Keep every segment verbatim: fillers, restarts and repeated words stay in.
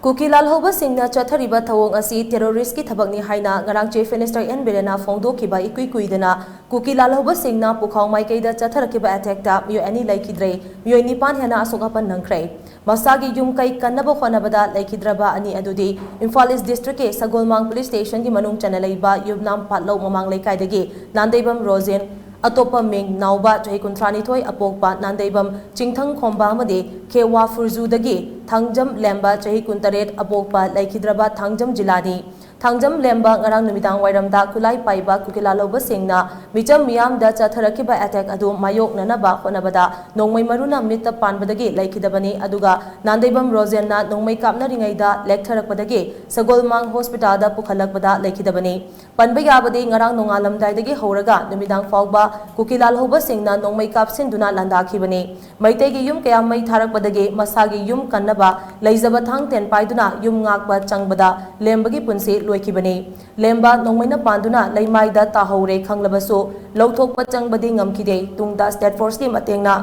ꯀꯨꯀꯤ ꯂꯥꯜꯍꯧꯕꯁꯤꯡꯅ ꯆꯠꯊꯔꯤꯕ ꯊꯧꯑꯣꯡ ꯑꯁꯤ terrorist ꯀꯤ ꯊꯕꯛꯅꯤ ꯍꯥꯏꯅ ꯉꯔꯥꯡ Chief Minister N ꯕꯤꯔꯦꯟꯅ ꯐꯣꯡꯗꯣꯛꯈꯤꯕ ꯏꯀꯨꯏ ꯀꯨꯏꯗꯅ ꯀꯨꯀꯤ ꯂꯥꯜꯍꯧꯕꯁꯤꯡꯅ ꯄꯨꯈꯥꯎ ꯃꯥꯏꯀꯩꯗ ꯆꯠꯊꯔꯛꯈꯤꯕ attack ꯇ ꯃꯤꯑꯣꯏ ꯑꯅꯤ ꯂꯩꯈꯤꯗ꯭ꯔꯦ, ꯃꯤꯑꯣꯏ ꯅꯤꯄꯥꯟ ꯍꯦꯟꯅ ꯑꯁꯣꯛ ꯑꯄꯟ ꯅꯪꯈ꯭ꯔꯦ꯫ ꯃꯁꯥꯒꯤ ꯌꯨꯝ ꯀꯩ ꯀꯟꯅꯕ ꯍꯣꯠꯅꯕꯗ ꯂꯩꯈꯤꯗ꯭ꯔꯕ ꯑꯅꯤ ꯑꯗꯨꯗꯤ ꯏꯝꯐꯥꯜ East district ꯀꯤ ꯁꯒꯣꯜꯃꯥꯡ police station ꯒꯤ ꯃꯅꯨꯡ ꯆꯟꯅ ꯂꯩꯕ ꯌꯨꯝꯅꯥꯝ ꯄꯥꯠꯂꯧ ꯃꯃꯥꯡ ꯂꯩꯀꯥꯏꯗꯒꯤ ꯅꯥꯟꯗꯩꯕꯝ ꯔꯣꯖꯦꯟ, ꯑꯇꯣꯞꯄ ꯃꯤꯡ ꯅꯥꯎꯕ, ꯆꯍꯤ ꯀꯨꯟꯊ꯭ꯔꯥ ꯅꯤꯊꯣꯏ, ꯑꯄꯣꯛꯄ ꯅꯥꯟꯗꯩꯕꯝ ꯆꯤꯡꯊꯪ ꯈꯣꯝꯕ ꯑꯃꯗꯤ ꯈꯦꯋꯥ ꯐꯨꯔꯖꯨꯗꯒꯤ ꯊꯥꯡꯖꯝ ꯂꯦꯝꯕ, ꯆꯍꯤ ꯀꯨꯟꯇꯔꯦꯠ, ꯑꯄꯣꯛꯄ ꯂꯩꯈꯤꯗ꯭ꯔꯕ ꯊꯥꯡꯖꯝ ꯖꯤꯂꯥꯅꯤ꯫ ꯊꯥꯡꯖꯝ ꯂꯦꯝꯕ ꯉꯔꯥꯡ ꯅꯨꯃꯤꯗꯥꯡ ꯋꯥꯏꯔꯝꯗ ꯈꯨꯠꯂꯥꯏ ꯄꯥꯏꯕ ꯀꯨꯀꯤ ꯂꯥꯜꯍꯧꯕꯁꯤꯡꯅ ꯃꯤꯆꯝ ꯃꯤꯌꯥꯝꯗ ꯆꯠꯊꯔꯛꯈꯤꯕ attack ꯑꯗꯨ ꯃꯥꯌꯣꯛꯅꯅꯕ ꯍꯣꯠꯅꯕꯗ ꯅꯣꯡꯃꯩ ꯃꯔꯨꯅ ꯃꯤꯠꯇ ꯄꯥꯟꯕꯗꯒꯤ ꯂꯩꯈꯤꯗꯕꯅꯤ, ꯑꯗꯨꯒ ꯅꯥꯟꯗꯩꯕꯝ ꯔꯣꯖꯦꯟꯅ ꯅꯣꯡꯃꯩ ꯀꯥꯞꯅꯔꯤꯉꯩꯗ ꯂꯦꯛꯊꯔꯛꯄꯗꯒꯤ ꯁꯒꯣꯜꯃꯥꯡ hospital ꯗ ꯄꯨꯈꯠꯂꯛꯄꯗ ꯂꯩꯈꯤꯗꯕꯅꯤ꯫ ꯄꯟꯕ ꯌꯥꯕꯗꯤ, ꯉꯔꯥꯡ ꯅꯣꯡꯉꯥꯜꯂꯝꯗꯥꯏꯗꯒꯤ ꯍꯧꯔꯒ ꯅꯨꯃꯤꯗꯥꯡ ꯐꯥꯎꯕ ꯀꯨꯀꯤ ꯂꯥꯜꯍꯧꯕꯁꯤꯡꯅ ꯅꯣꯡꯃꯩ ꯀꯥꯞꯁꯤꯟꯗꯨꯅ ꯂꯥꯟꯗꯥꯈꯤꯕꯅꯤ꯫ ꯃꯩꯇꯩꯒꯤ ꯌꯨꯝ ꯀꯌꯥ ꯃꯩ ꯊꯥꯔꯛꯄꯗꯒꯤ ꯃꯁꯥꯒꯤ ꯌꯨꯝ ꯀꯟꯅꯕ ꯂꯩꯖꯕ ꯊꯥꯡ ꯇꯦꯟ ꯄꯥꯏꯗꯨꯅ ꯌꯨꯝ ꯉꯥꯛꯄ ꯆꯪꯕꯗ ꯂꯦꯝꯕꯒꯤ ꯄꯨꯟꯁꯤ ꯂꯣꯏꯈꯤꯕꯅꯤ꯫ ꯂꯦꯝꯕ ꯅꯣꯡꯃꯩꯅ ꯄꯥꯟꯗꯨꯅ ꯂꯩꯃꯥꯏꯗ ꯇꯥꯍꯧꯔꯦ ꯈꯪꯂꯕꯁꯨ ꯂꯧꯊꯣꯛꯄ ꯆꯪꯕꯗꯤ ꯉꯝꯈꯤꯗꯦ꯫ ꯇꯨꯡꯗ state force ꯀꯤ ꯃꯇꯦꯡꯅ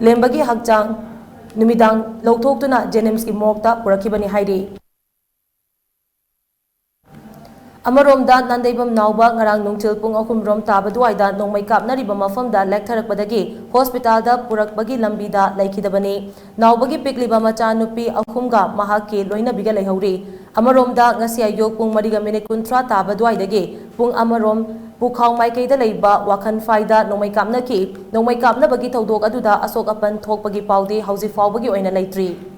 ꯂꯦꯝꯕꯒꯤ ꯍꯛꯆꯥꯡ ꯅꯨꯃꯤꯗꯥꯡ ꯂꯧꯊꯣꯛꯇꯨꯅ JNIMS ꯀꯤ morgue ꯇ ꯄꯨꯔꯛꯈꯤꯕꯅꯤ ꯍꯥꯏꯔꯤ꯫ ꯑꯃꯔꯣꯝꯗ, ꯅꯥꯟꯗꯩꯕꯝ ꯅꯥꯎꯕ ꯉꯔꯥꯡ ꯅꯨꯡꯊꯤꯜ ꯄꯨꯡ ꯑꯍꯨꯝ ꯔꯣꯝ ꯇꯥꯕ ꯑꯗꯨꯋꯥꯏꯗ ꯅꯣꯡꯃꯩ ꯀꯥꯞꯅꯔꯤꯕ ꯃꯐꯝꯗ ꯂꯦꯛꯊꯔꯛꯄꯗꯒꯤ hospital ꯗ ꯄꯨꯔꯛꯄꯒꯤ ꯂꯝꯕꯤꯗ ꯂꯩꯈꯤꯗꯕꯅꯤ꯫ ꯅꯥꯎꯕꯒꯤ ꯄꯤꯛꯂꯤꯕ ꯃꯆꯥꯅꯨꯄꯤ ꯑꯍꯨꯝꯒ ꯃꯍꯥꯛꯀꯤ ꯂꯣꯏꯅꯕꯤꯒ ꯂꯩꯍꯧꯔꯤ꯫ ꯑꯃꯔꯣꯝꯗ, ꯉꯁꯤ ꯑꯌꯨꯛ ꯄꯨꯡ ꯃꯔꯤꯒ minute ꯀꯨꯟꯊ꯭ꯔꯥ ꯇꯥꯕ ꯑꯗꯨꯋꯥꯏꯗꯒꯤ ꯄꯨꯡ ꯑꯃꯔꯣꯝ ꯄꯨꯈꯥꯎ ꯃꯥꯏꯀꯩꯗ ꯂꯩꯕ ꯋꯥꯈꯟꯐꯥꯏꯗ ꯅꯣꯡꯃꯩ ꯀꯥꯞꯅꯈꯤ꯫ ꯅꯣꯡꯃꯩ ꯀꯥꯞꯅꯕꯒꯤ ꯊꯧꯗꯣꯛ ꯑꯗꯨꯗ ꯑꯁꯣꯛ ꯑꯄꯟ ꯊꯣꯛꯄꯒꯤ ꯄꯥꯎꯗꯤ ꯍꯧꯖꯤꯛ ꯐꯥꯎꯕꯒꯤ ꯑꯣꯏꯅ ꯂꯩꯇ꯭ꯔꯤ꯫